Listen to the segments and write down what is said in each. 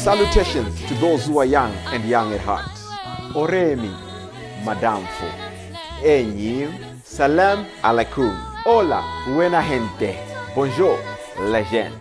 Salutations to those who are young and young at heart. Oremi, Madamfo, Enyi, Salam alaikum. Hola, buena gente. Bonjour, legend.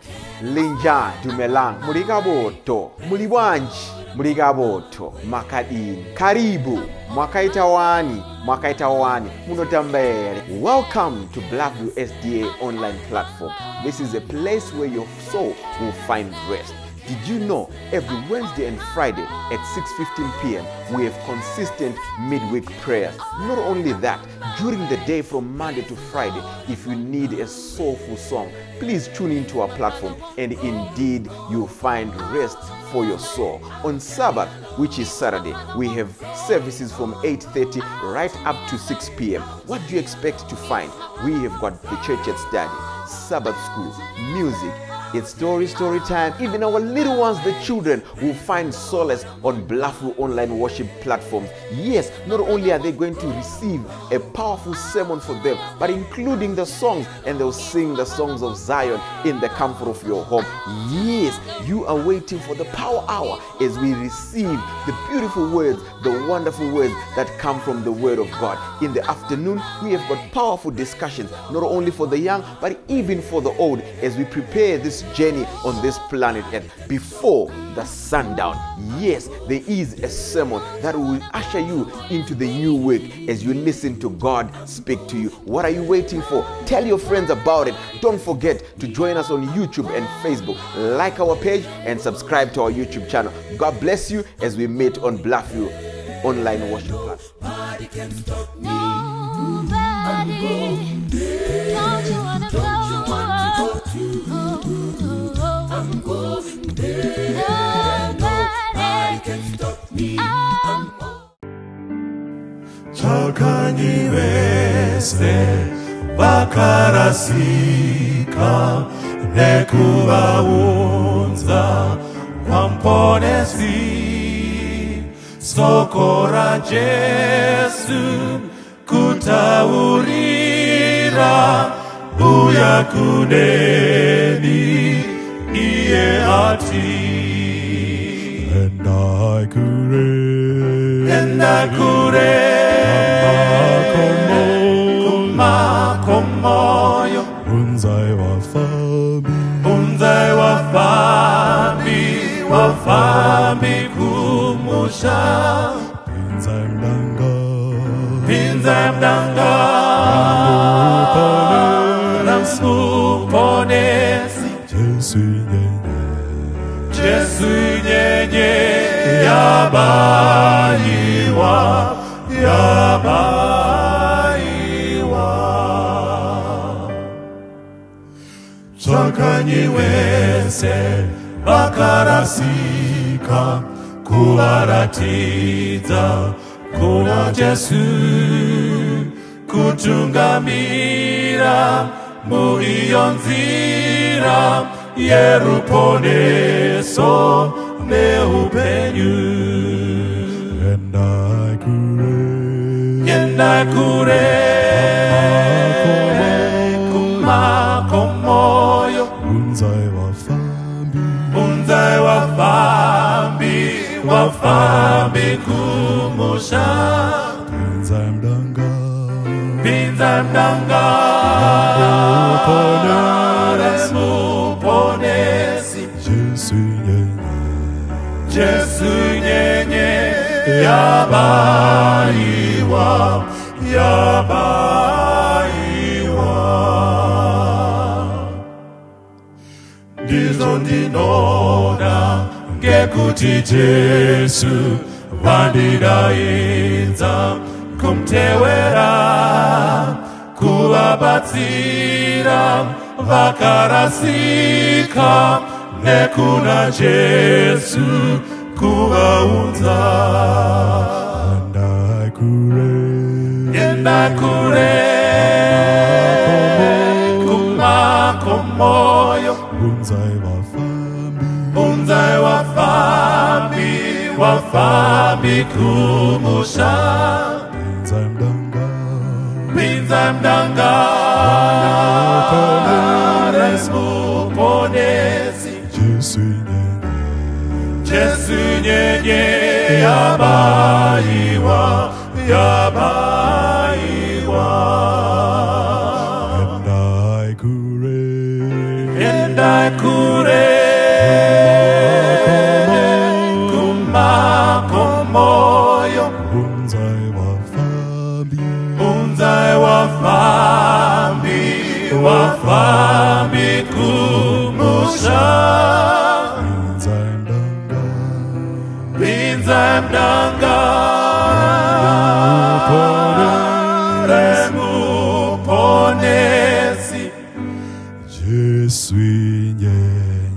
Linja, Dumelang, Murigaboto, Muliwanji, Murigaboto, Makadini, Karibu, Mwakaita wani, Mwakaita wani, Munotambere. Welcome to Blaview SDA online platform. This is a place where your soul will find rest. Did you know every Wednesday and Friday at 6:15 p.m. we have consistent midweek prayers? Not only that, during the day from Monday to Friday, if you need a soulful song, please tune into our platform and indeed you'll find rest for your soul. On Sabbath, which is Saturday, we have services from 8:30 right up to 6 p.m. What do you expect to find? We have got the church at study, Sabbath school, music, it's story, story time. Even our little ones, the children, will find solace on Bluffview online worship platforms. Yes, not only are they going to receive a powerful sermon for them, but including the songs, and they'll sing the songs of Zion in the comfort of your home. Yes, you are waiting for the power hour as we receive the beautiful words, the wonderful words that come from the Word of God. In the afternoon, we have got powerful discussions, not only for the young, but even for the old, as we prepare this journey on this planet Earth before the sundown. Yes, there is a sermon that will usher you into the new week as you listen to God speak to you. What are you waiting for? Tell your friends about it. Don't forget to join us on YouTube and Facebook. Like our page and subscribe to our YouTube channel. God bless you as we meet on Bluffview online worship platform. Nobody, don't you wanna go? I'm going there. Nobody can stop me. I'm Tsvakanyi vese vakarasika nekuvaunza kwaMuponesi. Soko raJesu kutaurira, uya kuneni, iye ati. Endai kure. Enda kure kumakomoyo. Unzai vafambi. Unzai vafambi, vafambi kumusha. Pinzai mudanga. Pinzai mudanga raMuponesi. Jesu nyenye. Jesu nyenye yabayiwa, yabayiwa. Tsvakanyi wese vakarasika kuvaratidza kuna Jesu, kutungamira muiyo nzira yeruponeso neupenyu. Endai kure. Enda kure kumakomoyo. Unzai vafambi. Unzai vafambi, vafambi kumusha. Pinzai mudanga. Pinzai mudanga reMuponesi. Jesu nyenye. Jesu nyenye yabayiwa, yabayiwa. Ndizvo ndinoda ngekuti Jesu vandidaidza kumutevera, kuvabatsira vakarasika nekuna Jesu kuvaunza. Endai kure. Enda kure kumakomoyo. Unzai vafambi. Unzai vafambi, vafambi kumusha. Pinzai mudanga. Pinzai mudanga reMuponesi. Jesu nyenye. Nyenye yabaiwa, yabaiwa. Endai kure. Endai kure kumakomoyo, Unzai wafambi. Unzai wafambi, wafambi kumusha. Pinzai mdanga. Pinzai mdanga remuponesi. Jesu nyenye.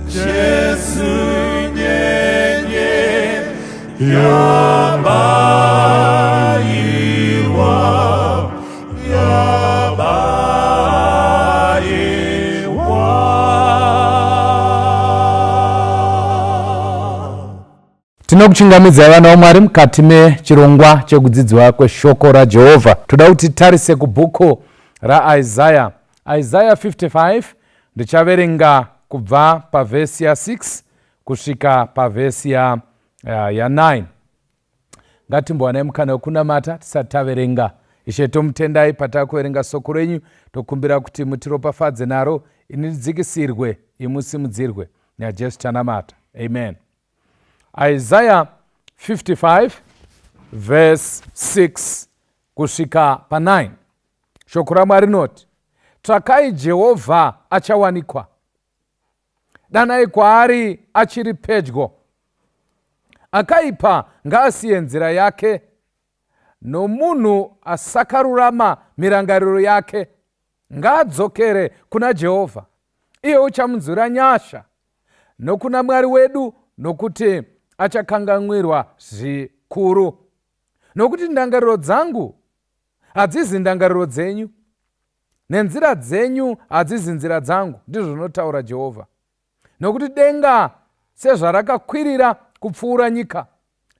Jesu nyenye yabaiwa, yabaiwa. Tinokuchingamidzai vana vaMwari mukati mechirongwa chekudzidzwa kweshoko raJehovha. Toda kuti tarise kubhuku raIsaya, Isaya 55. Ndichaverenga kubva pavhesi ya6 kusvika pavhesi ya9. Ngatimbowanai mukana wekunamata tisati taverenga. Ishe, tomutendai patakuverenga soko renyu. Tokumbira kuti mutiropafadze naro, ini ndidzikisirwe, imusimudzirwe. NaJesu tanamata, amen. Isaiah 55 verse 6 kusvika pa9, shoko raMwari rinoti, "Tsvakai Jehovha achawanikwa, danai kwaari achiri pedyo. Akaipa ngaasiye nzira yake, nomunhu asakarurama mirangariro yake. Ngaadzokere kuna Jehovha, iye uchamunzwira nyasha, nokuna Mwari wedu, nokuti achakanganwirwa zvikuru. Nokuti ndangariro dzangu hadzizi ndangariro dzenyu, nenzira dzenyu hadzizi nzira dzangu, ndizvo zvinotaura Jehovha. Nokuti denga sezvarakakwirira kupfuura nyika,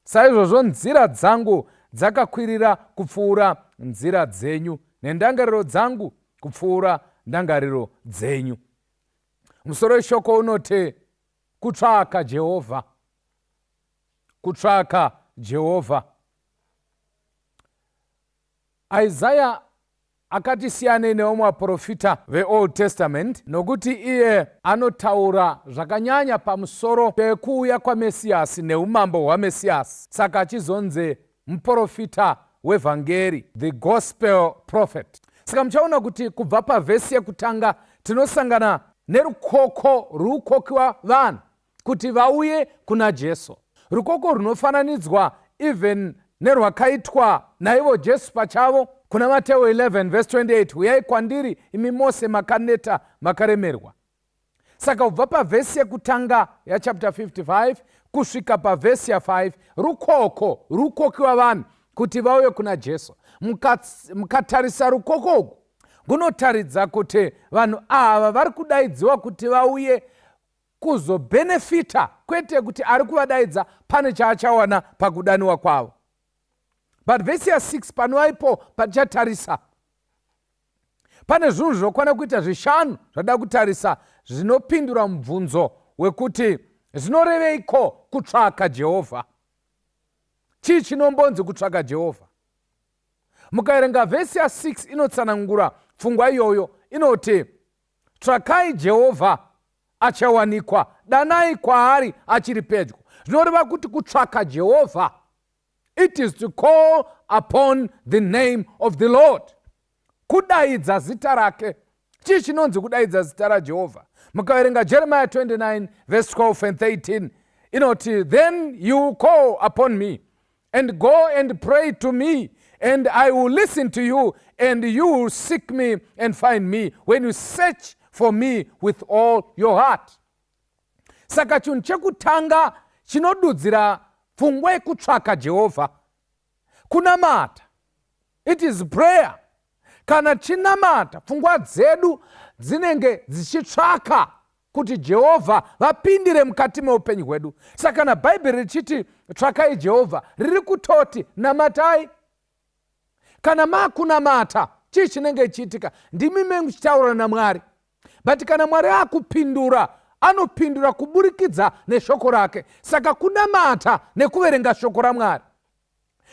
saizvozvo nzira dzangu dzakakwirira kupfuura nzira dzenyu, nendangariro dzangu kupfuura ndangariro dzenyu." Musoro weshoko unoti kutsvaka Jehovha, kutsvaka Jehovha. Isaya akati siyanei nevamwe vaprofita veOld Testament, nokuti iye anotaura zvakanyanya pamusoro pekuuya kwaMesiyasi neumambo hwaMesiyasi, saka achizonzi muprofita wevhangeri, the gospel prophet. Saka muchaona kuti kubva pavhesi yekutanga tinosangana nerukoko rukokiwa vanhu kuti vauye kuna Jesu, rukoko runofananidzwa even nerwakaitwa naivo Jesu pachavo kuna Mateo 11 vhesi 28, "Uyai kwandiri imi mose makaneta makaremerwa." Saka kubva pavhesi yekutanga yachapter 55 kusvika pavhesi ya5, rukoko rukokiwa vanhu kuti vauye kuna Jesu. Mukatarisa rukoko uku, kunotaridza kuti vanhu ava vari kudaidziwa kuti vauye kuzobhenefita, kwete kuti ari kuvadaidza pane chaachawana pakudaniwa kwavo. But vhesi ya6 panova ipo patichatarisa, pane zvinhu zvinokwana kuita zvishanu zvada kutarisa zvinopindura mubvunzo wekuti zvinoreveiko kutsvaka Jehovha. Chii chinombonzi kutsvaka Jehovha? Mukaverenga vhesi ya6 inotsanangura pfungwa iyoyo. Inoti, "Tsvakai Jehovha achawanikwa, danai kwaari achiri pedyo." Zvinoreva kuti kutsvaka Jehovha, it is to call upon the name of the Lord, kudaidza zita rake. Chii chinonzi kudaidza zita raJehovha? Mukaverenga Jeremiah 29 verse 12 and 13, inoti, "Then you call upon me and go and pray to me, and I will listen to you, and you will seek me and find me when you search for me with all your heart." Saka chinhu chekutanga chinodudzira pfungwa yekutsvaka Jehovha kunamata. It is prayer. Kana tichinamata, pfungwa dzedu dzinenge dzichitsvaka kuti Jehovha vapindire mukati meupenyu hwedu. Saka kana Bhaibheri richiti tsvakai Jehovha, riri kutoti namatai. Kana maakunamata, chii chinenge chiitika? Ndimi muchitaura naMwari, but kana Mwari akupindura, Anopindura kuburikidza neshoko rake. Saka kunamata nekuverenga shoko raMwari.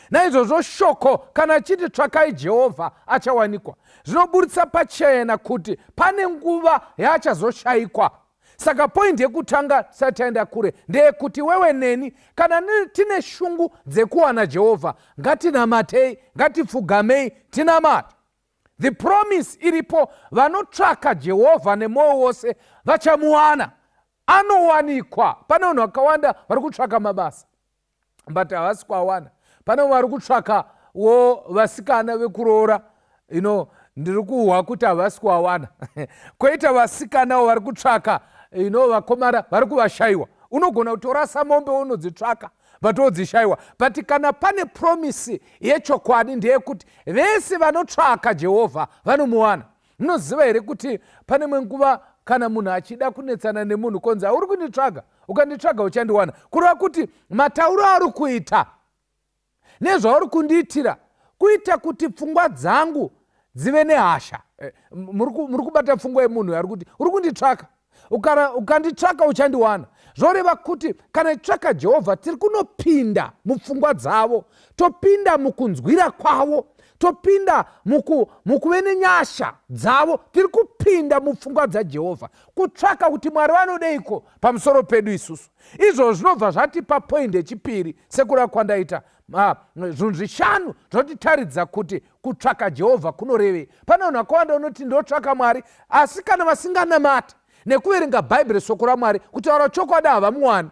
Naizvozvo shoko kana achiti tsvakai Jehovha achawanikwa, zvinoburitsa pachena kuti pane nguva yaachazoshayikwa. Saka poindi yekutanga tisati taenda kure ndeyekuti wewe neni kana tine shungu dzekuwana Jehovha, ngatinamatei, ngatipfugamei tinamate. The promise iripo, vanotsvaka Jehovha nemwoyo wose vachamuwana. Anowanikwa. Pane vanhu vakawanda vari kutsvaka mabasa but havasi kuawana. Pane vari kutsvaka wo vasikana vekuroora, you know, ndiri kuhwa kuti havasi kuawana. Kwoita vasikanawo vari kutsvaka, you know, vakomana vari kuvashayiwa. Unogona kutorasa mombe unodzitsvaka but wodzishayiwa. But kana pane promise yechokwadi ndeyekuti vese vanotsvaka Jehovha vanomuwana. Munoziva here kuti pane imwe nguva kana munhu achida kunetsana nemunhu konzi hauri kunditsvaga, ukanditsvaga uchandiwana. Kureva kuti matauro auri kuita nezvauri kundiitira kuita kuti pfungwa dzangu dzive nehasha. Muri kubata pfungwa yemunhu ari kuti uri kunditsvaka, ukanditsvaka uchandiwana. Zvoreva kuti kana titsvaka Jehovha tiri kunopinda mupfungwa dzavo, topinda mukunzwira kwavo, topinda mukuve nenyasha dzavo. Tiri kupinda mupfungwa dzaJehovha kutsvaka kuti Mwari vanodeiko pamusoro pedu isusu. Izvozvo zvinobva zvatipa point yechipiri. Sekureva kwandaita, zvinhu zvishanu zvotitaridza kuti kutsvaka Jehovha kunorevei. Pane vanhu vakawanda unoti ndotsvaka Mwari, asi kana vasinganamati nekuverenga Bhaibheri, soko raMwari, kutaura chokwadi havamuwani.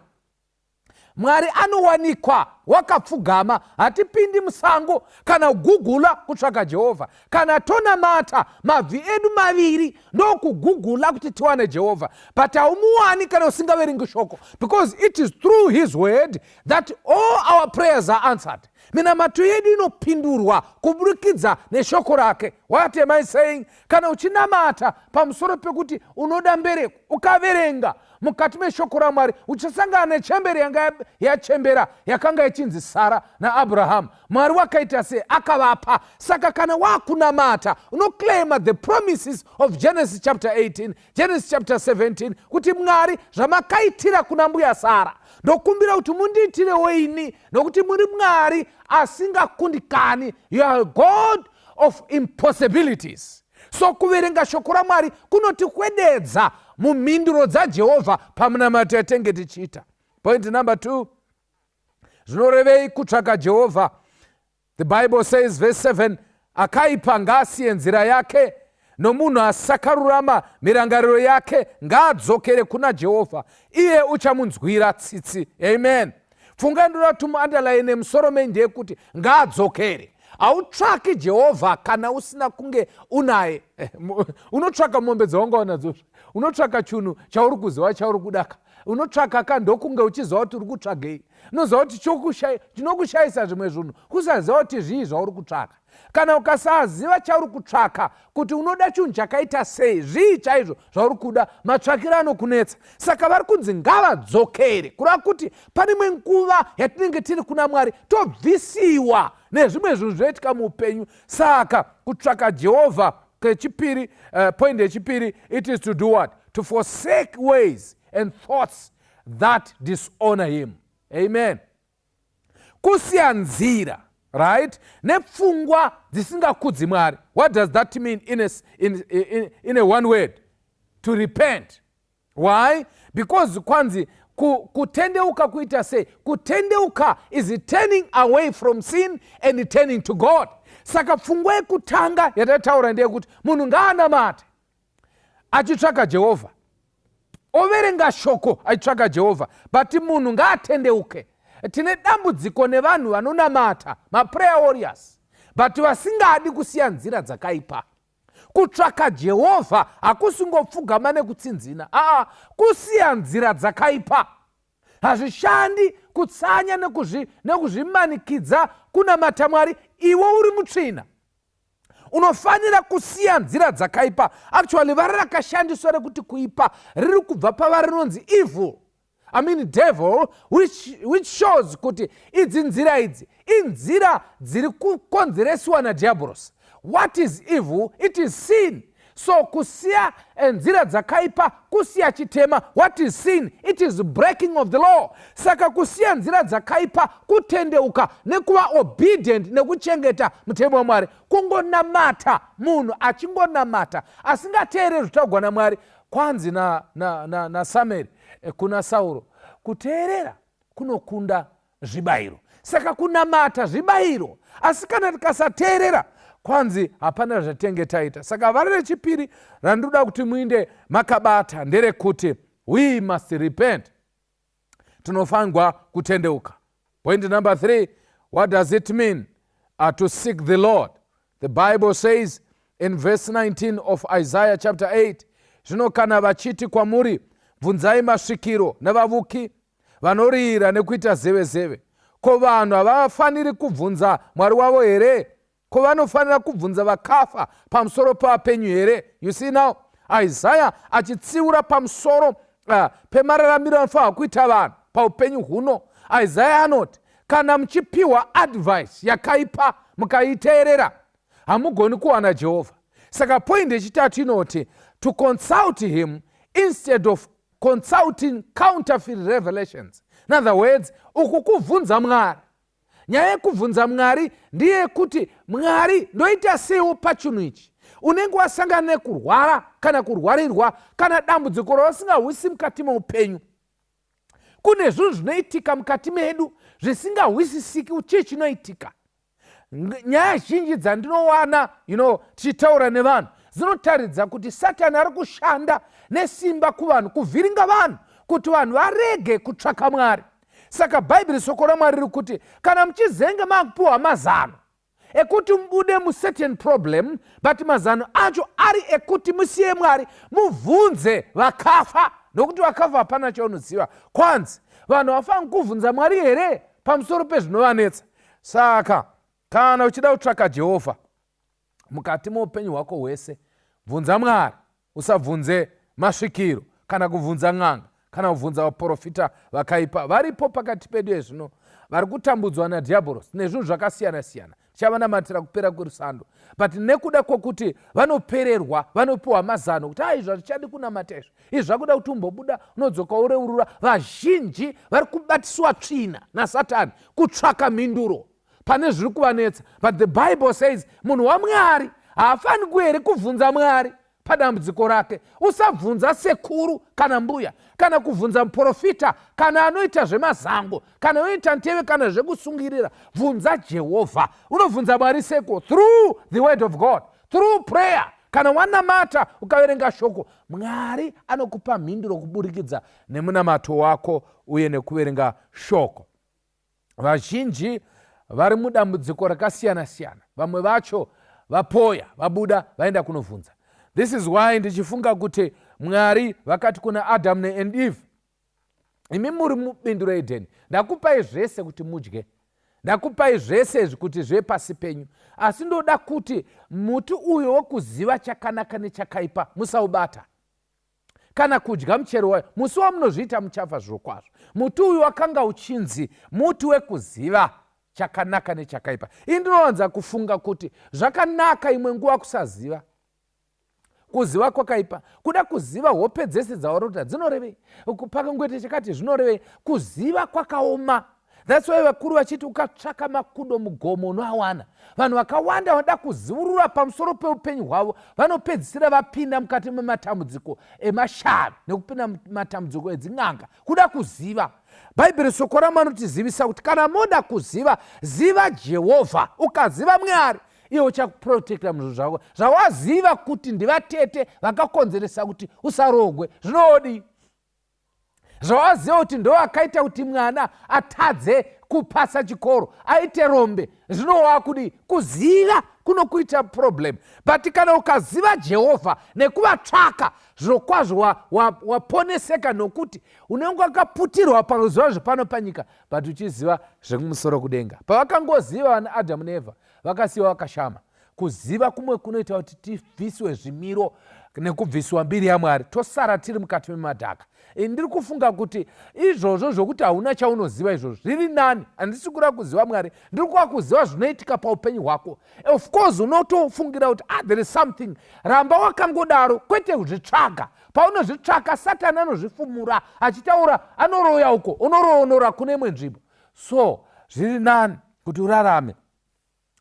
Mwari anowanikwa wakapfugama. Hatipindi musango kana kugugula kutsvaka Jehovha. Kana tonamata, mabvi edu maviri ndokugugula kuti tiwane Jehovha. But haumuwani kana usingaverengi shoko, because it is through his word that all our prayers are answered. Minamato yedu inopindurwa kuburikidza neshoko rake. What am I saying? Kana uchinamata pamusoro pekuti unoda mbereko, ukaverenga mukati meshoko raMwari uchasangana nechembere yanga yachembera yakanga ichinzi Sara naAbrahamu. Mwari wakaita sei? Akavapa. Saka kana wakunamata unoclaima the promises of Genesis chapter 18, Genesis chapter 17, kuti Mwari, zvamakaitira kuna mbuya Sara, ndokumbira kuti mundiitirewo ini, nokuti muri Mwari asingakundikani. You are God of impossibilities. So kuverenga shoko raMwari kunotikwededza mumhinduro dzaJehovha pamunamato yatenge tichiita. Point number 2, zvinorevei kutsvaka Jehovha? The Bible says, verse 7, akaipa ngaasiye nzira yake, nomunhu asakarurama mirangariro yake, ngaadzokere kuna Jehovha, iye uchamunzwira tsitsi. Amen. Pfungwa ndoda kuti muunderline musoro menyu ndeyekuti ngaadzokere. Hautsvaki Jehovha kana usina kunge unaye. Unotsvaka mombe dzawanga unadzo, unotsvaka chunhu chauri kuziva chauri kudaka, unotsvaka ka ndokunge uchiziva kuti uri kutsvagei. Unoziva kuti chinokushayisa zvimwe zvinhu kusaziva kuti zvii zvauri kutsvaka. Kana ukasaziva chauri kutsvaka, kuti unoda chinhu chakaita sei, zvii chaizvo zvauri kuda, matsvakiro anokunetsa. Saka vari kunzi ngavadzokere, kureva kuti pane imwe nguva yatinenge tiri kuna Mwari tobvisiwa nezvimwe zvinhu zvinoitika muupenyu. Saka kutsvaka Jehovha kechipiri, point yechipiri, it is to do what? To forsake ways and thoughts that dishonor him. Amen. Kusiya nzira, right, nepfungwa dzisingakudzi Mwari. What does that mean in a one word? To repent. Why? Because kwanzi kutendeuka kuita sei? Kutendeuka is turning away from sin and turning to God. Saka pfungwa yekutanga yatataura ndeyekuti munhu ngaanamate achitsvaka Jehovha, overenga shoko achitsvaka Jehovha, but munhu ngaatendeuke. Tine dambudziko nevanhu vanonamata, maprayer warriors, but vasingadi kusiya nzira dzakaipa. Kutsvaka Jehovha hakusingopfugama nekutsinzina, aa, kusiya nzira dzakaipa. Hazvishandi kutsanya nekuzvimanikidza kunamata Mwari iwe uri mutsvina. Unofanira kusiya nzira dzakaipa. Actually, vara rakashandiswa rekuti kuipa riri kubva pava rinonzi evil, I mean devil, which shows kuti idzi nzira idzi inzira dziri kukonzeresiwa nadhiabhorosi. What is evil? It is sin. So kusiya nzira dzakaipa kusiya chitema. What is sin? It is breaking of the law. Saka kusiya nzira dzakaipa kutendeuka nekuva obedient nekuchengeta mutemo waMwari. Kungonamata, munhu achingonamata asingateereri zvitaugwa naMwari. Kwanzi naSamueri na, na kuna Sauro, kuteerera kunokunda zvibayiro. Saka kunamata zvibayiro, asi kana tikasateerera, kwanzi hapana zvatenge taita. Saka vara rechipiri randinoda kuti muinde makabata nderekuti we must repent, tinofanirwa kutendeuka. Point number three, what does it mean to seek the Lord? The Bible says in verse 19 of Isaiah chapter 8, "Zvino kana vachiti kwamuri, 'Bvunzai masvikiro navavuki vanorira nekuita zevezeve,' ko vanhu havafaniri kubvunza Mwari wavo here? Ko vanofanira kubvunza vakafa pamusoro pavapenyu here?" You see now, Isaya achitsiura pamusoro pemararamiro anofanirwa kuita vanhu paupenyu huno. Isaya anoti kana muchipiwa advice yakaipa mukaiteerera, hamugoni kuwana Jehovha. Saka point yechitatu inoti to consult him instead of consulting counterfeit revelations. In other words, uku kubvunza Mwari. Nyaya yekubvunza Mwari ndeyekuti, "Mwari, ndoita seiwo pachinhu ichi?" Unenge wasangana nekurwara kana kurwarirwa kana dambudziko rausingahwisi mukati meupenyu. Kune zvinhu zvinoitika mukati medu zvisingahwisisiki, chii chinoitika. Nyaya zhinji dzandinowana tichitaura nevanhu dzinotaridza kuti Satani ari kushanda nesimba kuvanhu kuvhiringa vanhu kuti vanhu varege kutsvaka Mwari. Saka Bhaibheri, soko raMwari riri kuti kana muchizenge makupiwa mazano ekuti mubude mucertain problem, but mazano acho ari ekuti musiye Mwari, mubvunze vakafa, nokuti vakafa hapana chaunoziva, kwanzi vanhu vafanira kubvunza Mwari here pamusoro pezvinovanetsa? Saka kana uchida kutsvaka Jehovha mukati meupenyu hwako hwese, bvunza Mwari, usabvunze masvikiro kana kubvunza n'anga kana kubvunza vaprofita vakaipa varipo pakati pedu ezvino, vari kutambudzwa nadhiabhorosi nezvinhu zvakasiyana-siyana. Tichavanamatira kupera kwerusando, but nekuda kwokuti vanopererwa, vanopiwa mazano kuti ai, izvo hazvichadi kunamata, izvo izvi zvakuda kuti umbobuda unodzoka ureurura. Vazhinji vari kubatiswa tsvina naSatani kutsvaka mhinduro pane zviri kuvanetsa. But the Bible says munhu waMwari haafaniri here kubvunza Mwari padambudziko rake? Usabvunza sekuru kana mbuya kana kubvunza muprofita kana anoita zvemazango kana anoita nteve kana zvekusungirira. Bvunza Jehovha. Unobvunza Mwari seko? Through the word of God, through prayer. Kana wanamata, ukaverenga shoko, Mwari anokupa mhinduro kuburikidza nemunamato wako uye nekuverenga shoko. Vazhinji vari mudambudziko rakasiyana-siyana, vamwe vacho vapoya, vabuda, vaenda kunovhunza. This is why ndichifunga kuti Mwari vakati kuna Adamu neand Eve, "Imi muri mubindu reEdheni, ndakupai zvese kuti mudye, ndakupai zvese izvi kuti zvive pasi penyu, asi ndoda kuti muti uyo wekuziva chakanaka nechakaipa musaubata kana kudya muchero wayo. Musi wamunozviita muchafa zvirokwazvo." Muti uyu wakanga uchinzi muti wekuziva chakanaka nechakaipa. Ii, ndinowanza kufunga kuti zvakanaka imwe nguva kusaziva. Kuziva kwakaipa. Kuda kuziva hope dzese dzawarota dzinorevei, pakangoita chakati zvinorevei, kuziva kwakaoma. That's why vakuru vachiti ukatsvaka makudo mugomo unoawana. Vanhu vakawanda vanoda kuziurura pamusoro peupenyu hwavo vanopedzisira vapinda mukati mematambudziko emashavi nekupinda mumatambudziko edzin'anga, kuda kuziva. Bhaibheri, soko raMwari anotizivisa kuti kana moda kuziva, ziva Jehovha. Ukaziva Mwari, iye uchakuprotecta muzvinhu zvako. Zvawaziva kuti ndivatete vakakonzeresa kuti usarogwe, zvinodi? Zvawaziva kuti ndo akaita kuti mwana atadze kupasa chikoro, aite rombe, zvinowakudi? Kuziva kunokuita problem. But kana ukaziva Jehovha nekuvatsvaka, zvirokwazvo waponeseka, nokuti unenge wakaputirwa pakuziva zvepano panyika, but uchiziva zvekumusoro kudenga. Pavakangoziva vana Adhamu neEvha, vakasiyiwa vakashama. Kuziva kumwe kunoita kuti tibviswe zvimiro nekubviswa mbiri yaMwari, tosara tiri mukati memadhaka. Ndiri kufunga kuti izvozvo zvokuti hauna chaunoziva izvozvo zviri nani. Handisi kuda kuziva Mwari, ndiri kuva kuziva zvinoitika paupenyu hwako. Of course unotofungira kuti ah, there is something. Ramba wakangodaro, kwete kuzvitsvaga. Paunozvitsvaka, Satani anozvifumura achitaura, anoroya uko, unoroonora kune imwe nzvimbo. So zviri nani kuti urarame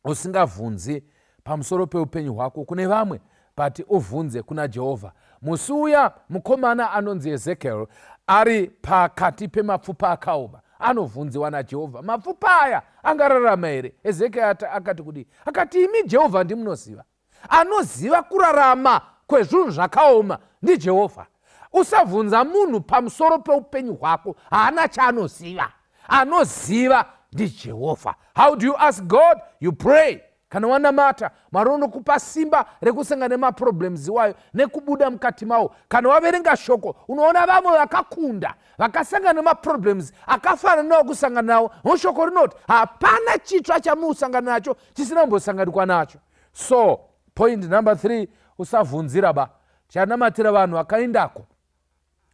usingavhunzi pamusoro peupenyu hwako kune vamwe, but uvhunze kuna Jehovha. Musi uya mukomana anonzi Ezekiel ari pakati pemapfupa akaoma, anovhunziwa naJehovha, mapfupa aya angararama here? Ezekiel akati kudii? Akati, imi Jehovha ndimunoziva. Anoziva kurarama kwezvinhu zvakaoma ndiJehovha. Usabvunza munhu pamusoro peupenyu hwako, haana chaanoziva. Anoziva ndiJehovha. How do you ask God? You pray. Kana wanamata, Mwari unokupa simba rekusangana nemaproblems iwayo nekubuda mukati mawo. Kana waverenga shoko, unoona vamwe vakakunda, vakasangana nemaproblems akafanana newakusangana nawo. Shoko rinoti hapana chitsva chamuusangana nacho chisina kumbosanganikwa nacho. So point number 3, usavhunzira ba. Tichanamatira vanhu vakaendako,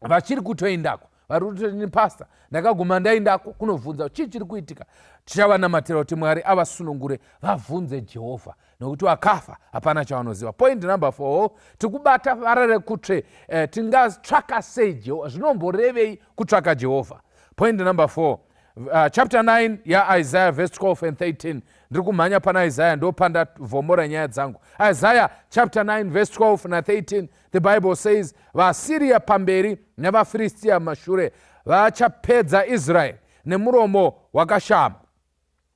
vachiri kutoendako, vari kutoti pastor ndakaguma ndaendako kunovhunza chii chiri kuitika. Tichavanamatira kuti Mwari avasunungure, vavhunze Jehovha, nokuti vakafa hapana chavanoziva. Point number 4, tikubata vara rekutsve tingatsvaka sei Jehovha? Zvinomborevei kutsvaka Jehovha? Point number 4, chapter 9 yaIsaiah, verse 12 and 13. Ndiri kumhanya pana Isaiah, ndo pandavhomora nyaya dzangu. Isaiah chapter 9 verse 12 na13, the Bible says, vaAsiria pamberi nevaFiristiya mashure, vachapedza Israeri nemuromo wakashama.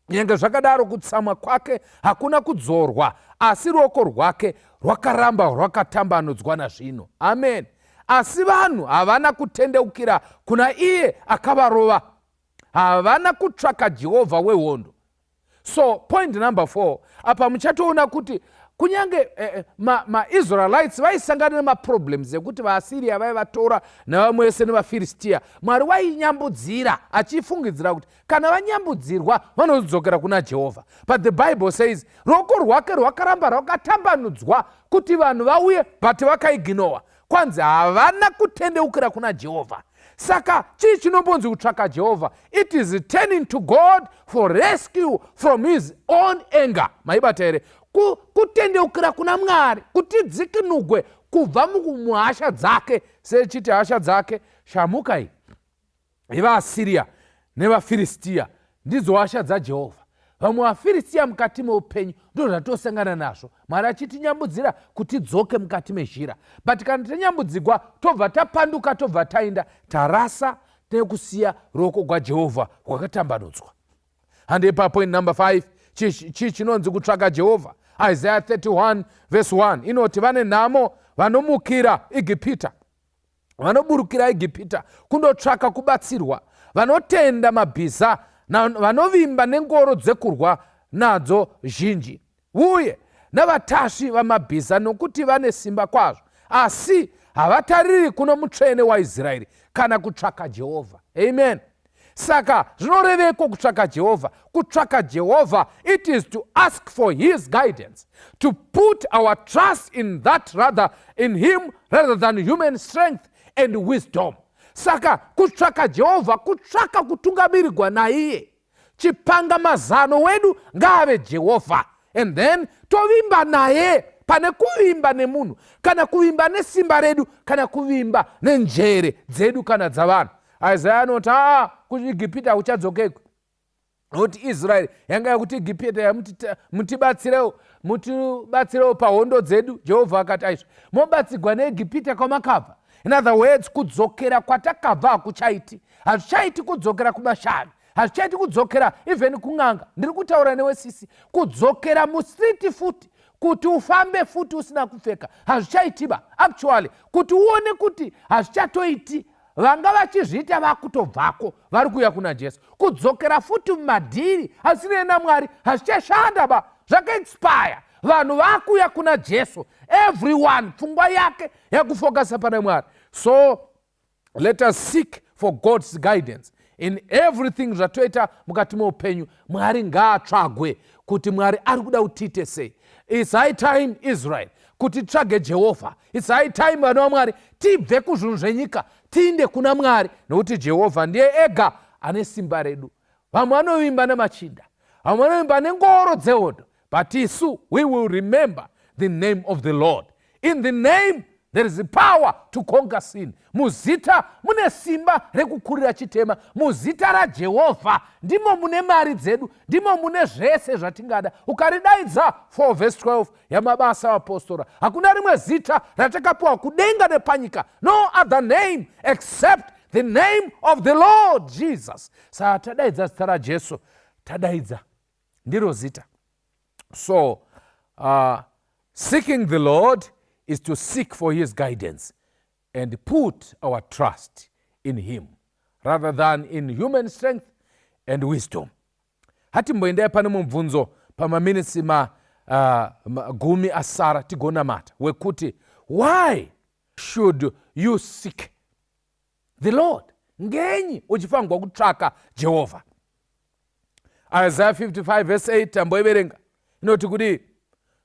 Nyange zvakadaro kutsamwa kwake hakuna kudzorwa, asi ruoko rwake rwakaramba rwakatambanudzwa nazvino. Amen. Asi vanhu havana kutendeukira kuna iye akavarova, havana kutsvaka Jehovha wehondo. So point number 4, apa muchatoona kuti kunyange maIsraelites vaisangana nemaproblems ekuti vaAsiria vaivatora nevamwe vese nevaFiristiya, Mwari wainyambudzira achifungidzira kuti kana vanyambudzirwa vanozodzokera kuna Jehovha. But the Bible says ruoko rwake rwakaramba rwakatambanudzwa kuti vanhu vauye, but vakaignowa. Kwanzi havana kutendeukira kuna Jehovha. Saka chii chinombonzi kutsvaka Jehovha? It is turning to God for rescue from his own anger. Maibata here? Kutendeukira kuna Mwari kuti dzikinugwe kubva muhasha dzake. Sechiti hasha dzake shamuka iyi yevaAsiria nevaFiristiya, ndidzo hasha dzaJehovha. Vamwe vaFiristiya mukati meupenyu ndo zvatosangana nazvo, Mwari achitinyambudzira kuti tidzoke mukati mezhira. But kana tanyambudzigwa, tobva tapanduka, tobva taenda, tarasa nekusiya ruoko rwaJehovha rwakatambanudzwa. Handei papoint number 5. Chii chinonzi kutsvaka Jehovha? Isaiah 31 verse 1 inoti, vane nhamo vanomukira Egipita, vanoburukira Egipita kundotsvaka kubatsirwa, vanotenda mabhiza, vanovimba nengoro dzekurwa nadzo zhinji, uye navatasvi vamabhiza, nokuti vane simba kwazvo, asi havatariri kuno Mutsvene waIsraeri kana kutsvaka Jehovha. Amen. Saka zvinoreveko kutsvaka Jehovha? Kutsvaka Jehovha, it is to ask for his guidance, to put our trust in that rather in him rather than human strength and wisdom. Saka kutsvaka Jehovha kutsvaka kutungamirirwa naiye. Chipanga mazano wedu ngaave Jehovha, and then tovimba naye pane kuvimba nemunhu, kana kuvimba nesimba redu, kana kuvimba nenjere dzedu kana dzavanhu. Isaya anoti aa, kuEgipita hakuchadzokekwi, nokuti Israeri yanga yakuti Egipita, mutibatsirewo, mutibatsirewo pahondo dzedu. Jehovha akati, aizvo mobatsigwa neEgipita kwamakabva. In other words, kudzokera kwatakabva hakuchaiti. Hazvichaiti kudzokera kumashavi, hazvichaiti kudzokera even kun'anga. Ndiri kutaura newe sisi, kudzokera mustreet futi kuti ufambe futi usina kupfeka hazvichaitiba. Actually, kuti uone kuti hazvichatoiti, vanga vachizviita vakutobvako, vari kuuya kuna Jesu. Kudzokera futi mumadhiri asinei naMwari hazvichashanda ba, zvakaexpire. Vanhu vakuuya kuna Jesu, everyone pfungwa yake yakufokasa pana Mwari. So let us seek for God's guidance. In everything zvatoita mukati meupenyu, Mwari ngaatsvagwe kuti Mwari ari kuda kuti tiite sei. It's high time, Israel, kuti titsvage Jehovha. It's high time, vana vaMwari, tibve kuzvinhu zvenyika tiinde kuna Mwari, nokuti Jehovha ndiye ega ane simba redu. Vamwe vanovimba nemachinda, vamwe vanovimba nengoro dzehondo, but isu we will remember the name of the Lord. In the name there is power to conquer sin. Muzita mune simba rekukurira chitema. Muzita raJehovha ndimo mune mari dzedu, ndimo mune zvese zvatingada. Ukaridaidza, 4 verse 12 yaMabasa Apostora, hakuna rimwe zita ratakapiwa kudenga nepanyika, no other name except the name of the Lord Jesus. Saka tadaidza zita raJesu, tadaidza ndiro zita. So seeking the Lord is to seek for his guidance and put our trust in him rather than in human strength and wisdom. Hatimboendai pane mubvunzo pamaminitsi ma, 10 asara tigonamata, wekuti why should you seek the Lord? Ngenyi uchifanirwa kutsvaka Jehovha? Isaiah 55 verse 8, tamboiverenga, inoti kudii?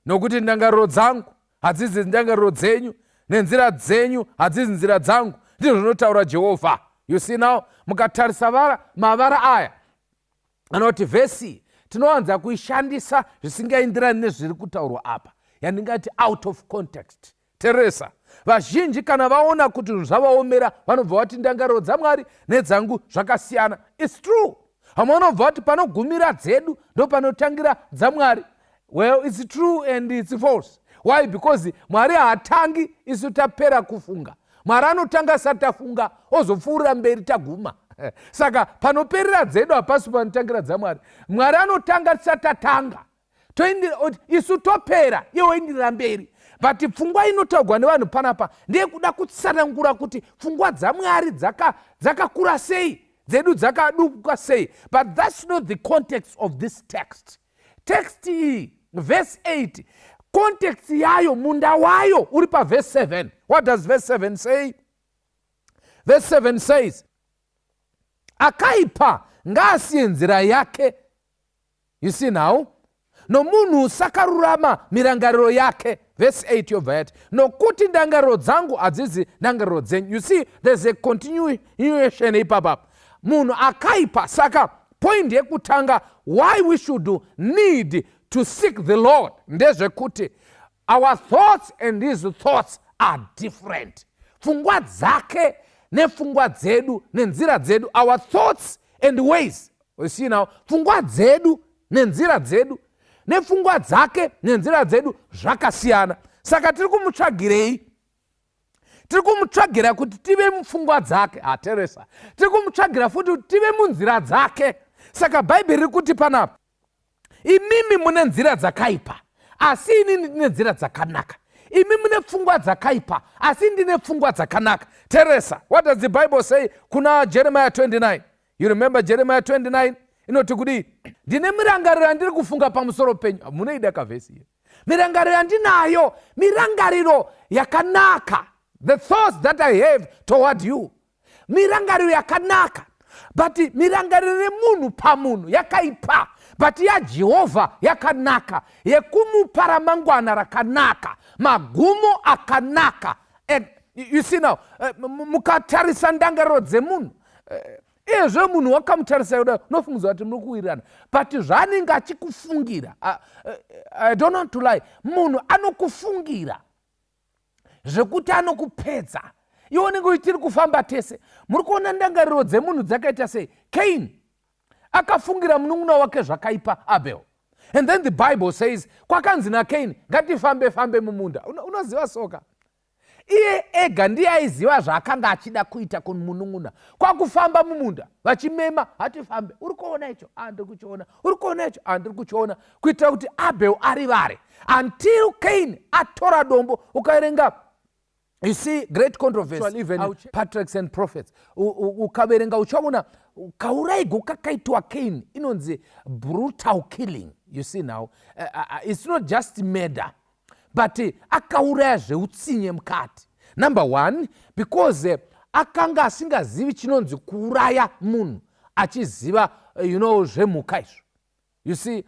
Nokuti ndangariro dzangu hadzizi ndangariro dzenyu, nenzira dzenyu hadzizi nzira dzangu, ndizvo zvinotaura Jehovha. You see now, mukatarisa vara mavara aya anoti vhesi tinowanza kuishandisa zvisingaenderani nezviri kutaurwa apa, yandingati out of context. Teresa, vazhinji kana vaona kuti zvinhu zvavaomera, vanobva vati ndangariro dzaMwari nedzangu zvakasiyana. It's true. Vamwe vanobva vati panogumira dzedu ndo panotangira dzaMwari. Well, it's true and it's false. Why? Because Mwari haatangi isu tapera kufunga. Mwari anotanga sati tafunga, ozopfuurira mberi taguma. Saka panoperera dzedu hapasi panotangira dzaMwari. Mwari anotanga tisati tatanga, isu topera, iye oindirira mberi. But pfungwa inotaurwa nevanhu panapa ndeyekuda kutsanangura kuti pfungwa dzaMwari dzakakura sei, dzedu dzakaduka sei. But that's not the context of this text. Text iyi, verse 8, context yayo, munda wayo uri paverse 7. What does verse 7 say? Verse 7 says, "Akaipa ngaasiye nzira yake," you see now, "nomunhu usakarurama mirangariro yake." Verse 8 yobva yati, "Nokuti ndangariro dzangu hadzizi ndangariro dzenyu." You see, there's a continuation ipapapa. Munhu akaipa. Saka point yekutanga why we should need to seek the Lord ndezvekuti our thoughts and his thoughts are different. Pfungwa dzake nepfungwa dzedu nenzira dzedu, our thoughts and ways, you see now, pfungwa dzedu nenzira dzedu nepfungwa dzake nenzira dzedu zvakasiyana. Saka tiri kumutsvagirei? Tiri kumutsvagira kuti tive mupfungwa dzake. Hateresa, tiri kumutsvagira futi kuti tive munzira dzake. Saka Bhaibheri riri kuti panapa, imimi mune nzira dzakaipa, asi inini ndine nzira dzakanaka. Imi mune pfungwa dzakaipa, asi ndine pfungwa dzakanaka. Teresa, what does the Bible say kuna Jeremiah 29? You remember Jeremiah 29 inoti kudii? "Ndine mirangariro yandiri kufunga pamusoro penyu." Munoida kavhesi iyo. "Mirangariro yandinayo mirangariro yakanaka." The thoughts that I have toward you, mirangariro yakanaka. But mirangariro yemunhu pamunhu yakaipa, but yaJehovha yakanaka, yekumupa ramangwana rakanaka, magumo akanaka. And you see now, mukatarisa ndangariro dzemunhu, iyezve munhu wakamutarisa kudai, unofungidzwa kuti muri kuwirirana, but zvaanenge achikufungira, I don't want to lie, munhu anokufungira zvekuti anokupedza. Iwe unenge uchitiri kufamba tese. Muri kuona ndangariro dzemunhu dzakaita sei? Cain akafungira munun'una wake zvakaipa, Abel, and then the Bible says kwakanzi naCain, "Ngatifambe fambe mumunda." Unoziva soka, iye ega ndiye aiziva zvaakanga achida kuita kumunun'una. Kwakufamba mumunda vachimema, "Hatifambe, uri kuona icho?" "Ah, ndiri kuchiona." "Uri kuona icho?" "Ah, ndiri kuchiona," kuitira kuti Abel arivare, until Cain atora dombo. Ukaverenga, you see, great controversy, even Patriarchs and Prophets, ukaverenga uchaona kauraigo kakaitwa Cain inonzi brutal killing. You see now, it's not just murder, but akauraya zveutsinye mukati. Number one, because akanga asingazivi chinonzi kuuraya munhu. achiziva eh, you know zvemhuka izvo you see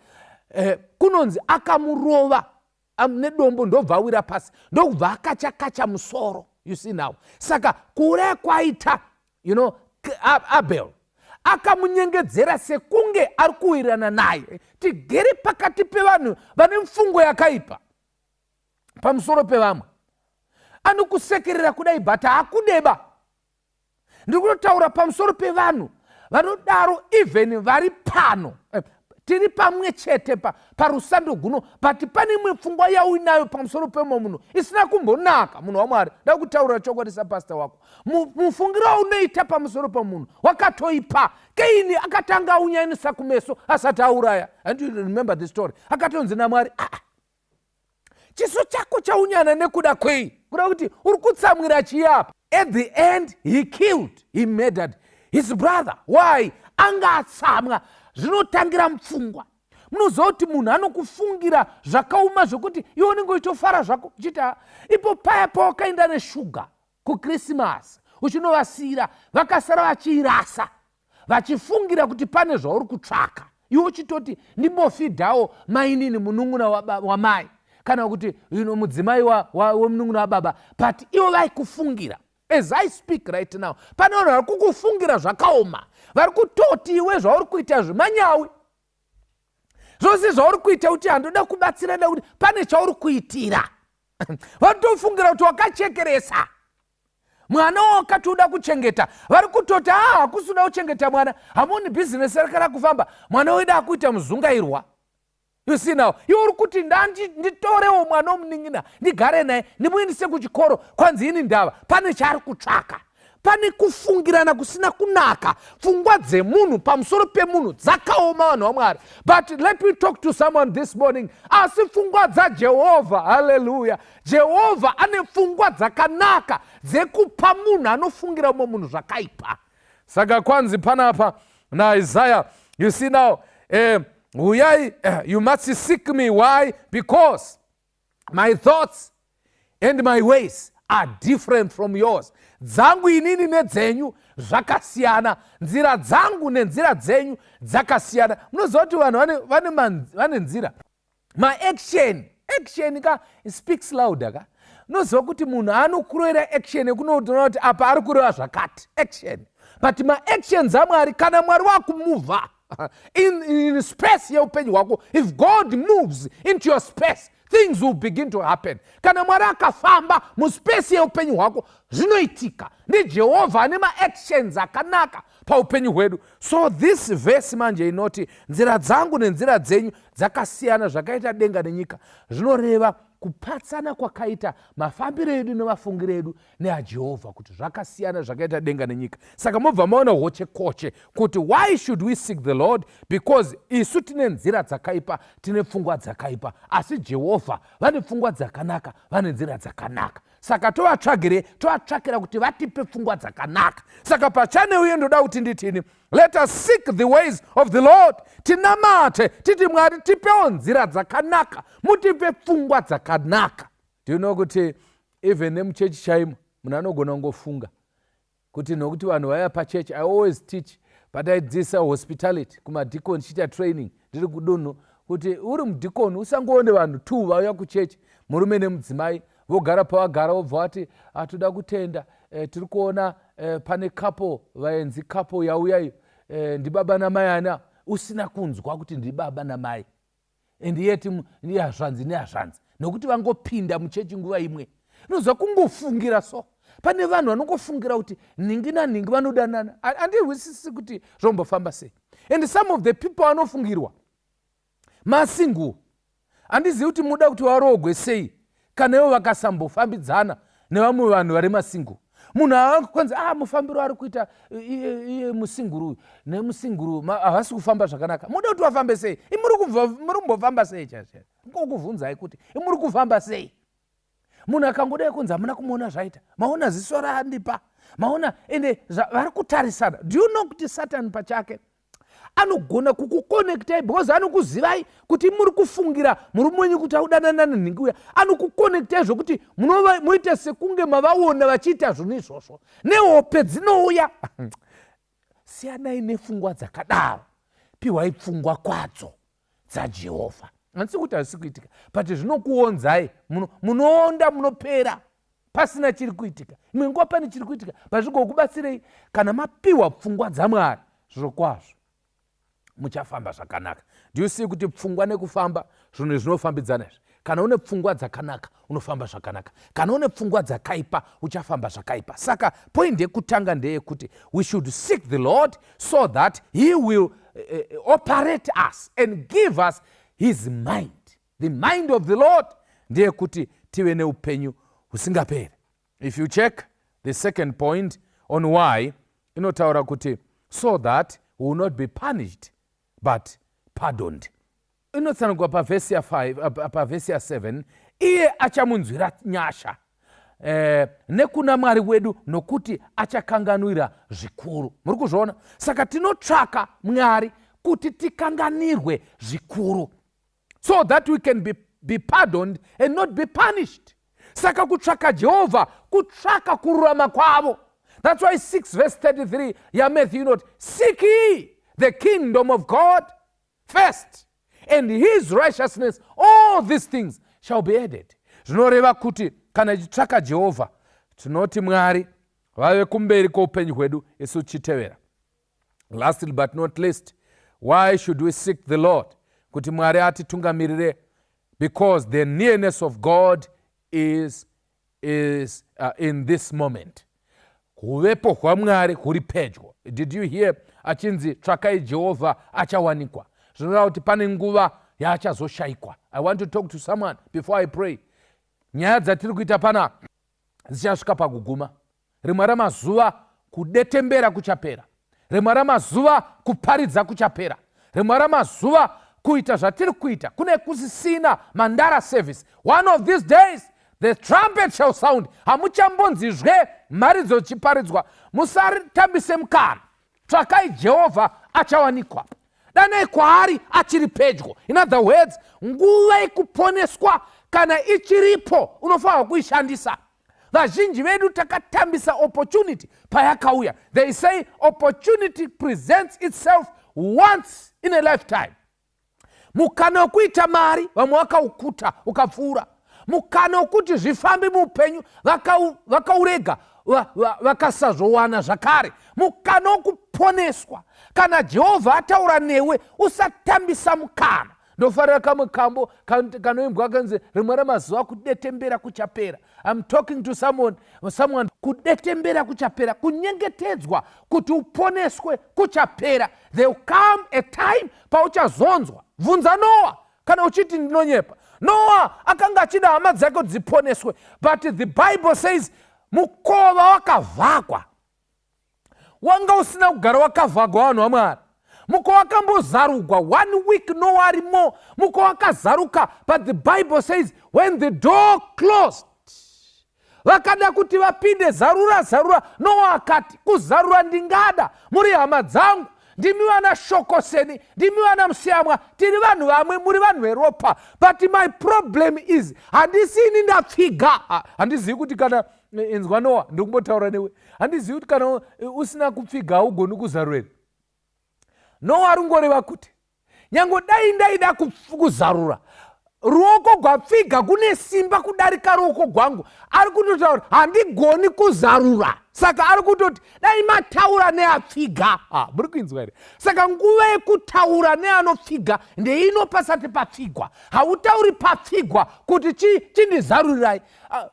eh, kunonzi akamurova nedombo ndobva awira pasi ndokubva akachakacha musoro you see now saka kuuraya kwaita you know abel akamunyengedzera sekunge ari kuwirirana naye tigere pakati pevanhu vane mfungo yakaipa pamusoro pevamwe anokusekerera kudai but haakudeba ndiri kutotaura pamusoro pevanhu vanodaro even vari pano eh, tiri pamwe chete parusando guno but pane imwe pfungwa yauinayo pamusoro pemumwe munhu isina kumbonaka munhu wamwari nda kutaura chokwadi sapasta wako mufungiro waunoita pamusoro pemunhu wakatoipa keini akatanga aunyanisa kumeso asati auraya and you remember the story akatonzi namwari ah, ah chiso chako chaunyana nekuda kwei kuda kuti uri kutsamwira chii apa at the end he killed he murdered his brother why anga atsamwa zvinotangira mupfungwa munoziva kuti munhu anokufungira zvakaoma zvekuti iwe unenge uchitofara zvako uchiti ipo paya pawakaenda neshuga kukrisimasi uchinovasiira vakasara vachiirasa vachifungira kuti pane zvauri kutsvaka iwe uchitoti ndimbofidhawo mainini munun'una wamai kana kuti you know, mudzimai wemunun'una wababa but ivo vaikufungira as i speak right now pane vanhu vari kukufungira zvakaoma vari kutoti iwe zvauri kuita zvemanyawi zvose zvauri kuita kuti handoda kubatsira da kuti pane chauri kuitira vatofungira kuti wakachekeresa mwana wakati uda kuchengeta vari kutoti haa ah, hakusi uda kuchengeta mwana hamuoni bhizinesi rake rakufamba mwana wedu akuita muzungairwa you see now iwe uri kuti nditorewo mwana womunin'ina ndigare naye ndimuendise kuchikoro kwanzi ini ndava pane chaari kutsvaka pane kufungirana kusina kunaka pfungwa dzemunhu pamusoro pemunhu dzakaoma vanhu vamwari but let me talk to someone this morning asi pfungwa dzajehovha halleluya jehovha ane pfungwa dzakanaka dzekupa munhu anofungira umwe munhu zvakaipa saka kwanzi panapa naisaya you see now eh, huyai eh, you must seek me why because my thoughts and my ways are different from yours dzangu inini nedzenyu zvakasiyana nzira dzangu nenzira dzenyu dzakasiyana munoziva kuti vanhu vane nzira maaction action ka speaks louder ka unoziva kuti munhu anokurovera action yekunotoona kuti apa ari kureva zvakati action but maactions amwari kana mwari wakumuvha in, in space yeupenyu hwako if god moves into your space things will begin to happen kana mwari akafamba muspace yeupenyu hwako zvinoitika ndijehovha ane maactions akanaka paupenyu hwedu so this verse manje inoti nzira dzangu nenzira dzenyu dzakasiyana zvakaita denga nenyika zvinoreva kupatsana kwakaita mafambiro edu nemafungiro edu neajehovha kuti zvakasiyana zvakaita denga nenyika saka mobva maona hochekoche kuti why should we seek the lord because isu tine nzira dzakaipa tine pfungwa dzakaipa asi jehovha vane pfungwa dzakanaka vane nzira dzakanaka saka tovatsvagire tovatsvakira kuti vatipe pfungwa dzakanaka saka pachane uye ndoda kuti nditini let us seek the ways of the lord tinamate titi mwari tipewo nzira dzakanaka mutipe pfungwa dzakanaka do you know kuti even nemuchechi chaimo munhu anogona kungofunga kuti nokuti vanhu vaiva pachechi i always teach pataidzidzisa hospitality kumadhikoni chiita training ndiri kudunhu kuti uri mudhikoni usangoone vanhu two vauya kuchechi murume nemudzimai vogara pavagara vobva vati hatoda kutenda e, tiri kuona e, pane couple vaenzi couple yauya iyo e, ndibaba namai ana usina kunzwa kuti ndibaba namai and yet nehazvanzi nehazvanzi nokuti vangopinda muchechi nguva imwe inoziva kungofungira so pane vanhu vanongofungira kuti nhingi nanhingi vanodanana handihwisisi kuti zvombofamba sei and some of the people vanofungirwa masingle handizivi kuti muda kuti varoogwe sei kana ivo vakasambofambidzana nevamwe vanhu vari masingle munhu akwanzi ah mufambiro ari kuita iye musinguru uyu nemusinguru havasi kufamba zvakanaka muda kuti vafambe sei imuri kumbofamba sei chaizvo ngokuvhunzai kuti imuri kufamba sei munhu akangodai kunzi hamuna kumuona zvaita maona ziso raandipa maona ende vari kutarisana do you know kuti satani pachake anogona kukukonektai because anokuzivai kuti muri kufungira murume wenyu kuti audanana nenhingi uya anokukonektai zvokuti munoite sekunge mavaona vachiita zvinhu izvozvo nehope dzinouya Siyanai nefungwa dzakadaro, piwai pfungwa kwadzo dzaJehovha. Handisi kuti hazvisi kuitika, but zvinokuonzai, munoonda, munopera pasina chiri kuitika. Imwe nguva pane chiri kuitika, but zvigokubatsirei kana mapiwa pfungwa dzaMwari. Zvirokwazvo muchafamba zvakanaka. Do you see kuti pfungwa nekufamba zvinhu zvinofambidzana izvi? Kana une pfungwa dzakanaka unofamba zvakanaka, kana une pfungwa dzakaipa uchafamba zvakaipa. Saka point yekutanga ndeyekuti we should seek the Lord so that he will operate us and give us his mind. The mind of the Lord ndeyekuti tive neupenyu husingaperi. If you check the second point on why, inotaura kuti so that we will not be punished but pardoned. Inotsanangurwa pavhesi ya5, pavhesi ya7: iye achamunzwira nyasha nekuna Mwari wedu, nokuti achakanganwira zvikuru. Muri kuzviona? Saka tinotsvaka Mwari kuti tikanganirwe zvikuru, so that we can be pardoned and not be punished. Saka kutsvaka Jehovha kutsvaka kururama kwavo. That's why 6 verse 33 yaMatthew inoti, "Seek ye the kingdom of God first and his righteousness, all these things shall be added." Zvinoreva kuti kana tichitsvaka Jehovha, tinoti Mwari vave kumberi kwoupenyu hwedu, isu tichitevera. Lastly but not least, why should we seek the Lord? Kuti Mwari atitungamirire, because the nearness of God is in this moment. Huvepo hwaMwari huri pedyo. Did you hear achinzi, "Tsvakai Jehovha achawanikwa"? Zvinoreva kuti pane nguva yaachazoshayikwa. I want to talk to someone before I pray. Nyaya dzatiri kuita panapa dzichasvika pakuguma. Rimwe ramazuva kudetembera kuchapera, rimwe ramazuva kuparidza kuchapera, rimwe ramazuva kuita zvatiri kuita kune kusisina mandara service. One of these days the trumpet shall sound, hamuchambonzizve mharidzo dzichiparidzwa. Musatambise mukana. Tsvakai Jehovha achawanikwa, danai kwaari achiri pedyo. In other words, nguva yekuponeswa kana ichiripo, unofanirwa kuishandisa. Vazhinji vedu takatambisa opportunity payakauya. They say opportunity presents itself once in a lifetime. Mukana wekuita mari, vamwe vakaukuta ukapfuura. Mukana wekuti zvifambe muupenyu, vakaurega, vakasazowana zvakare. Mukana wekuponeswa, kana Jehovha ataura newe, usatambisa mukana. Ndofarira kamwe kambo kanoimbwa kanzi, "Rimwe ramazuva kudetembera kuchapera." I'm talking to someone. Kudetembera kuchapera, kunyengetedzwa kuti uponeswe kuchapera. There will come a time pauchazonzwa. Bvunza Noa kana uchiti ndinonyepa. Noa akanga achida hama dzake kuti dziponeswe, but the Bible says mukova wakavhagwa. Wanga usina kugara wakavhagwa, vanhu vaMwari. Mukova wakambozarugwa one week, Noa arimo. Mukova wakazaruka, but the Bible says when the door closed, vakada kuti vapinde, "Zarura, zarura." Noa akati, "Kuzarura ndingada, muri hama dzangu, ndimi vana shokoseni, ndimi vana musiyamwa, tiri vanhu vamwe, muri vanhu veropa, but my problem is handisini ndapfiga." Handizivi kuti kana, inzwa Noa, ndikumbotaura newe, handizivi kuti kana usina kupfiga haugoni kuzarura. Noa ringoreva kuti nyange dai ndaida kuzarura, ruoko gwapfiga kune simba kudarika ruoko gwangu. Ari kutotaura, "Handigoni kuzarura." Saka ari kutoti dai mataura neapfiga. Muri kuinzwa here? Saka nguva yekutaura neanopfiga ndeino, pasati papfigwa. Hautauri papfigwa kuti chindizarurirai.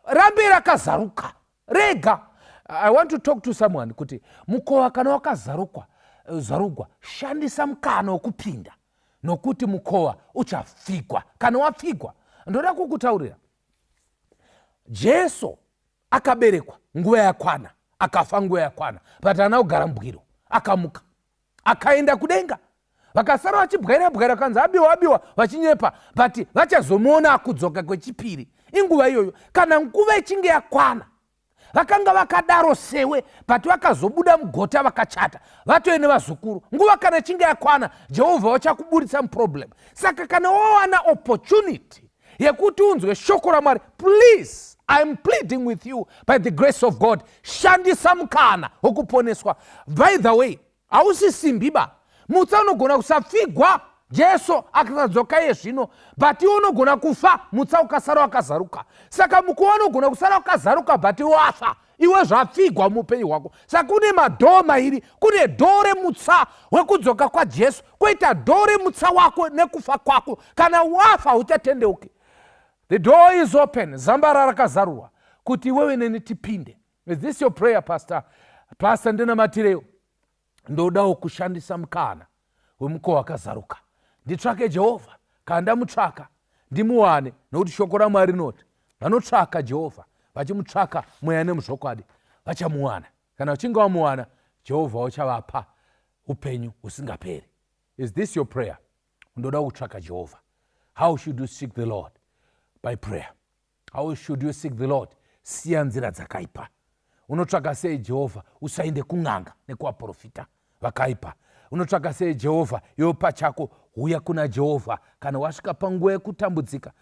Rambe rakazaruka, rega. I want to talk to someone kuti mukova kana wakazarukwa, zarugwa, shandisa mukana wekupinda, nokuti mukova uchapfigwa. Kana wapfigwa, ndoda kukutaurira, Jesu akaberekwa nguva yakwana, akafa nguva yakwana, but haana kugara mubwiro. Akamuka, akaenda kudenga. Vakasara vachibwaira bwaira, kanzi abiwa, abiwa, vachinyepa, but vachazomuona akudzoka kwechipiri. Inguva iyoyo, kana nguva ichinge yakwana. Vakanga vakadaro sewe, but vakazobuda mugota, vakachata, vatove nevazukuru. Nguva kana ichinge yakwana, Jehovha vachakuburitsa muproblem. Saka kana wawana opportunity yekuti unzwe shoko raMwari, please, I'm pleading with you by the grace of God, shandisa mukana wekuponeswa. By the way, Hausi simbi ba. Mutsa unogona kusapfigwa Jesu akasadzoka iye zvino, but iwe unogona kufa mutsa ukasara wakazaruka. Saka mukuwa unogona kusara wakazaruka but wafa iwe zvapfigwa muupenyu hwako. Saka kune madhoo mairi, kune dhoo remutsa wekudzoka kwaJesu, kwoita dhoo remutsa wako nekufa kwako. Kana wafa hauchatendeuki. The door is open, zambara rakazarurwa kuti iwewe neni tipinde. Is this your prayer, pastor? Pastor, ndinamatirewo. Ndodawo kushandisa mukana wemukova wakazaruka nditsvake Jehovha. Kana ndamutsvaka ndimuwane, nokuti shoko raMwari rinoti vanotsvaka Jehovha vachimutsvaka mweya nemuzvokwadi vachamuwana. Kana uchinge wamuwana, Jehovha uchavapa upenyu husingaperi. Is this your prayer? Ndoda kutsvaka Jehovha. How should you seek the Lord? By prayer. How should you seek the Lord? Siya nzira dzakaipa. Unotsvaka sei Jehovha? Usaende kun'anga nekuvaprofita vakaipa. Unotsvaka sei Jehovha? Iwe pachako huya kuna Jehovha. Kana wasvika panguva yekutambudzika,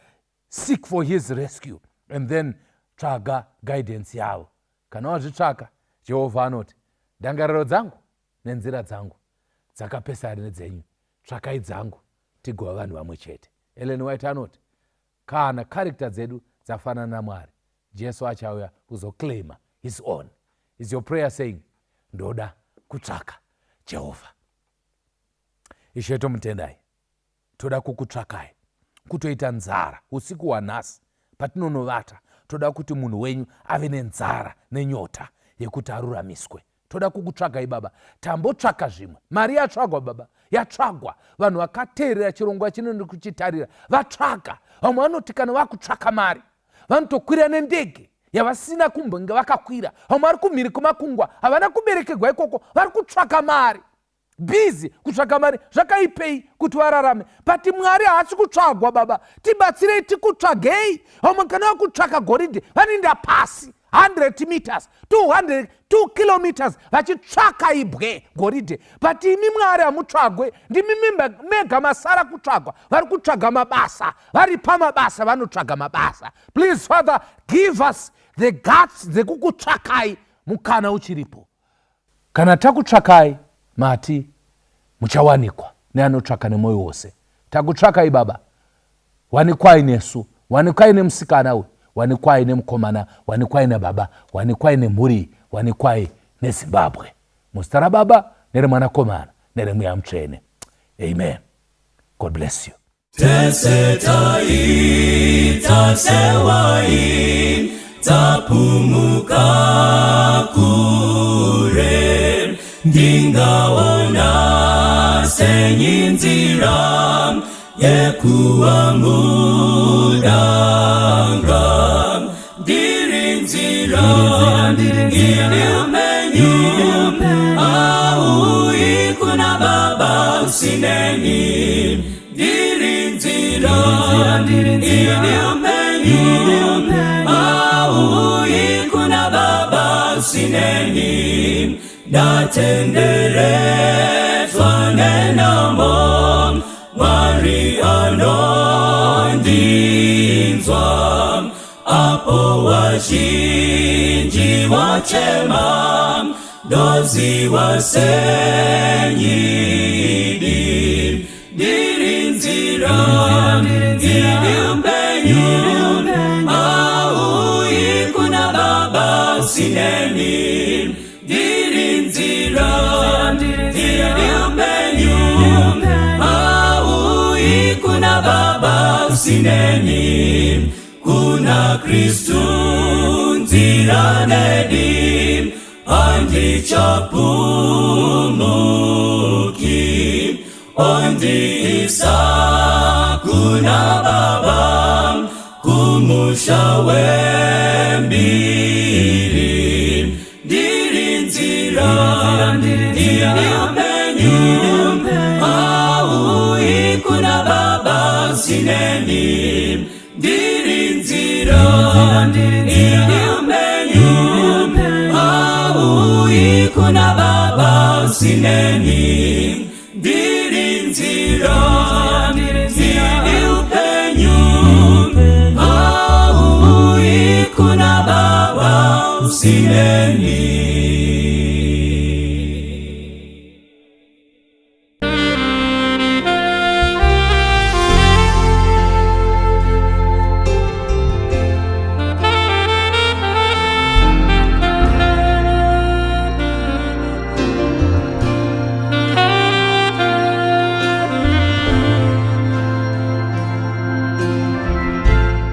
seek for his rescue and then tsvaga guidance yavo. Kana wazvitsvaka, Jehovha anoti, ndangariro dzangu nenzira dzangu dzakapesana nedzenyu, tsvakai dzangu tigova vanhu vamwe chete. Ellen White anoti, kana character dzedu dzafanana naMwari, Jesu achauya kuzoclaima his own. Is your prayer saying, ndoda kutsvaka Jehovha? Ishe tomutendai, toda kukutsvakai, kutoita nzara usiku hwanhasi patinonovata. Toda kuti munhu wenyu ave nenzara nenyota yekuti aruramiswe. Toda kukutsvagai Baba. Tambotsvaka zvimwe, mari yatsvagwa Baba, yatsvagwa. Vanhu vakateerera chirongwa chino nekuchitarira vatsvaga. Vamwe vanoti kana vakutsvaka mari vanotokwira nendege yavasina kumbenge vakakwira. Vamwe vari kumhiri kwemakungwa, havana kuberekegwa ikoko, vari kutsvaka mari, bhizi kutsvaka mari. Zvakaipei kuti vararame? But Mwari haasi kutsvagwa Baba, tibatsirei tikutsvagei. Vamwe kana vakutsvaka goridhe vanoenda pasi 100 meters, 200, 2 kilometers vachitsvaka ibwe goridhe. But imi Mwari hamutsvagwe, ndimi mega masara kutsvagwa. Vari kutsvaga mabasa, vari pamabasa vanotsvaga mabasa. Please Father, give us the guts dzekukutsvakai mukana uchiripo. Kana takutsvakai, mati muchawanikwa neanotsvaka nemwoyo wose. Takutsvakai Baba, wanikwai nesu, wanikwai nemusikana uyu, wanikwai nemukomana, wanikwai nababa, wanikwai nemhuri, wanikwai neZimbabwe. Muzita raBaba nereMwanakomana nereMweya Mutsvene, amen. God bless you. Tese taita sewai tapumuka kure, ndingaona senyi nzira yekuwa mudanga. Ndiri nzira, ndiri upenyu, auyi kuna Baba usineni. Ndiri nzira, ndiri upenyu, auyi kuna Baba usineni. Ndatenderedzwa nenamo, Mwari anondinzwa. Apo wazhinji wachema, ndoziwa senyidi. Ndiri nzira, ndiri upenyu, auyi kuna Baba usineni. Ndiri nzira, ndiri upenyu, auyi kuna Baba usineni. Kuna Kristu nzira nedi, handichapumuki. Ondiisa kuna Baba, kumusha wembiri. Ndiri nzira, ndiri upenyu, auyi kuna Baba usineni. Ndiri nzira, ndiri upenyu, auyi kuna Baba usineni. Ndiri nzira, ndiri upenyu, auyi kuna Baba usineni.